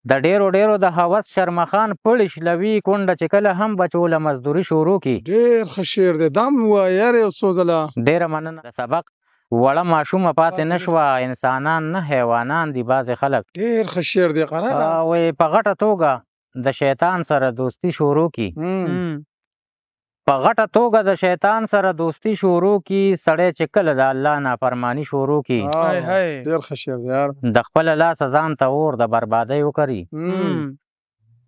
د ډېرو ډېرو د هوس شرمخان پړی شلوي، کونډه چې کله هم بچو له مزدوري شروع کی. ډېر ښه شعر دی، دا هم ووایه یاره یو څو ځله. ډېره مننه. د سبق وړه ماشومه پاتې نه شوه، انسانان نه حیوانان دي بعضې خلک. ډېر ښه شعر دی قراره. وایي په غټه توګه د شیطان سره دوستي شروع کی. په غټه توګه د شیطان سره دوستي شروع کی، سړی چې کله د الله نافرمانی شروع کی. ډېر ښه شعر دی یار. د خپله لاسه ځان ته اور د بربادۍ وکري.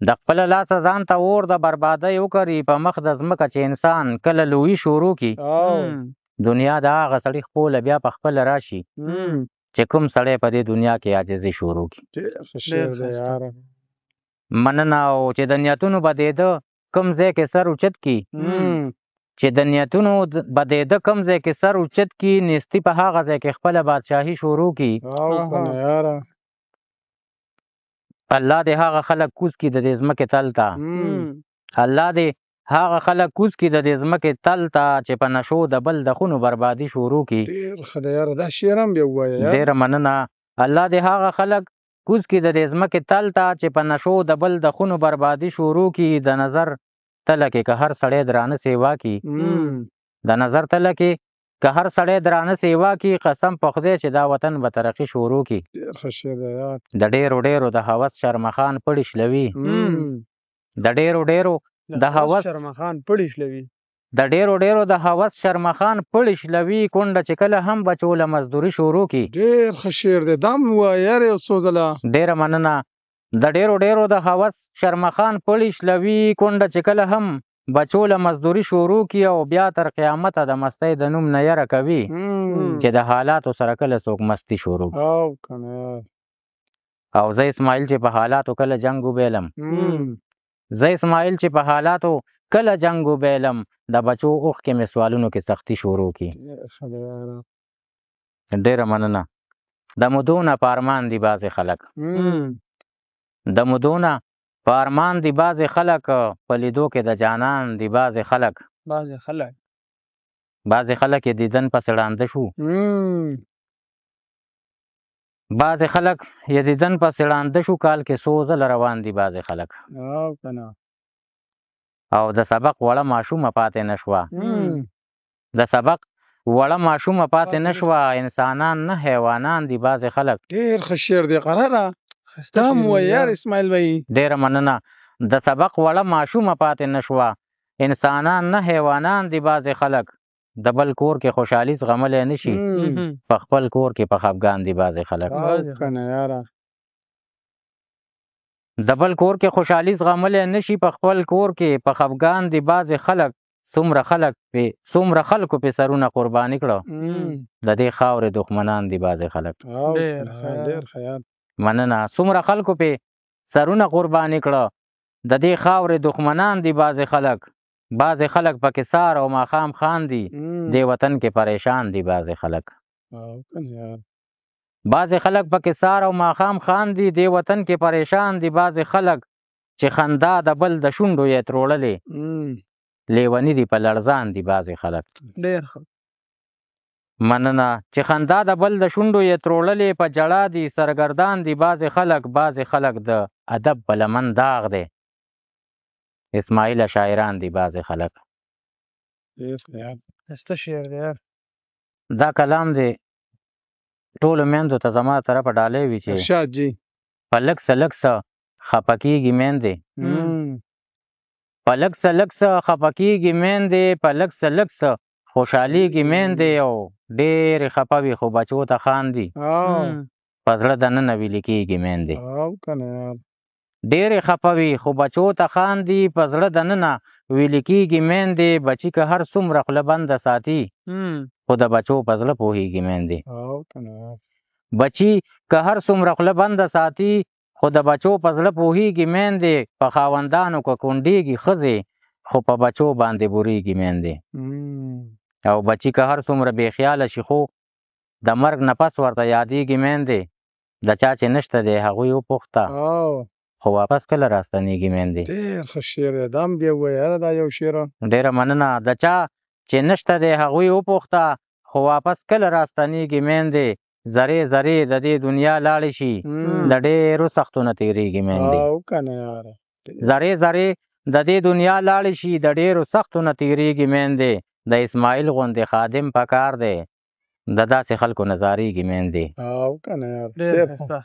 د خپله لاسه ځان ته اور د بربادۍ وکري، په مخ د ځمکه چې انسان کله لویي شروع کی. دنیا د هغه سړي خپله بیا په خپله راشي چې کوم سړی په دې دنیا کې عاجزي شروع کی. ډېر ښه شعر دی یار. مننه. او چې د نیتونو بدېده کوم ځای کې سر اوچت کی، چې د نیتونو بدېده کوم ځای کې سر اوچت کی، نیستی په هغه ځای کې خپله بادشاهي شروع کی. الله دې هغه خلک کوز کی د دې ځمکې تل ته. الله دې هغه خلک کوز کی د دې ځمکې تل ته چې په نشو د بل د خونو بربادي شروع کی. ډېر ښه دی یاره، دا شعر هم بیا ووایه یار. ډېره مننه. الله دې هغه خلک کوز کی د دې ځمکې تل ته چې په نشو د بل د خونو بربادي شروع کی. د نظر تله کې که هر سړی درانه سیوا کی، د نظر تله کې که هر سړی درانه سیوا کی، قسم په خدای چې دا وطن به ترقي شروع کی. ډېر ښه شعر دی یار. د ډېرو ډېرو د هوس شرمخان پړي شلوي. د ډېرو ډېرو د هوس شرمخان پړي شلوي. د ډېرو ډېرو د هوس شرمخان پړي شلوي، کونډه چې کله هم بچو له مزدوري شروع کی. ډېر ښه شعر دی، دا هم ووایه یاره یو څو ځله. ډېره مننه. د ډېرو ډېرو د هوس شرمخان پړي شلوي، کونډه چې کله هم بچو له مزدوري شروع کی، او بیا تر قیامته د مستۍ د نوم نه یره کوي چې د حالاتو سره کله څوک مستي شروع کی. او زه اسماعیل چې په حالاتو کله جنګ وبیلم، زه اسماعیل چې په حالاتو کله جنګ وبیلم، د بچو اوښکې مې سوالونو کې سختي شروع کی. ډېره مننه. د مودو نه په ارمان دي بعضې خلک، د مودو نه په ارمان دي بعضې خلک، په لیدو کې د جانان دي بعضې خلک. بعضې خلک، بعضې خلک یې دیدن پسې ړانده شو، بعضې خلک یې دیدن پسې ړانده شو، کال کې څو ځله روان دي بعضې خلک. او د سبق وړه ماشومه پاتې نه شوه، د سبق وړه ماشومه پاتې نه شوه، انسانان نه حیوانان دي بعضې خلک. ډېر ښه شعر دی قراره، دا هم ووایه یار اسماعیل بھائی. ډېره مننه. د سبق وړه ماشومه پاتې نه شوه، انسانان نه حیوانان دي بعضې خلک. د بل کور کې خوشحالي زغملی نه شي، په خپل کور کې په خفګان دي بعضې خلک. د بل کور کې خوشحالي زغملی نه شي، په خپل کور کې په خفګان دي بعضې خلک. څومره خلک پې، څومره خلکو پې سرونه قرباني کړه، د دې خاورې دښمنان دي بعضې خلک. ډېر ښه یار. مننه. څومره خلکو پې سرونه قرباني کړه، د دې خاورې دښمنان دي بعضې خلک. بعضې خلک پکې سار او ماښام خاندي، دې وطن کې پریشان دي بعضې خلک. بعضې خلک پکې سار او ماښام خاندي، دې وطن کې پریشان دي بعضې خلک. چې خندا د بل د شونډو یې تروړلې، لیوني دي په لړزان دي بعضې خلک. ډېر ښه. مننه. چې خندا د بل د شونډو یې تروړلې، په ژړا دي سرګردان دي بعضې خلک. بعضې خلک د ادب په لمن داغ دی، اسماعیل شاعران دي بعضې خلک. ښایسته شعر دی یار. دا کلام دی ټولو میندو ته زما طرفه ډالۍ وي چې ارشاد جی په لږ څه لږ څه خفه کېږي میندې، په لږ څه لږ څه خفه کېږي میندې، په لږ څه لږ څه خوشحالېږي میندې، او ډېرې خفه وي خو بچو ته خاندي، په زړه دننه ویلي کېږي میندې. ډېرې خفه وي خو بچو ته خاندي، په زړه دننه ویلي کېږي میندې. بچي که هر څومره خوله بنده ساتي، خو د بچو په زړه پوهېږي میندې. بچي که هر څومره خوله بنده ساتي، خو د بچو په زړه پوهېږي میندې. په خاوندانو که کونډېږي ښځې، خو په بچو باندې بورېږي میندې. او بچي که هر څومره بې خیاله شي، خو د مرګ نه پس ورته یادېږي میندې. د چا چې نشته دی هغوی وپوښته، خو واپس کله راستنېږي میندې. ډېر ښه شعر دی، دا هم بیا ووایه یاره دا یو شعر. ډېره مننه. د چا چې نشته دی هغوی وپوښته، خو واپس کله راستنېږي میندې. ذرې ذرې د دې دنیا لاړې شي، د ډېرو سختو نه تېرېږي میندې. او کنه یار. ذرې ذرې د دې دنیا لاړې شي، د ډېرو سختو نه تېرېږي میندې. د اسماعیل غوندې خادم پکار دی، د داسې خلکو نه ځارېږي میندې. او کنه یار. ډېر ښایسته.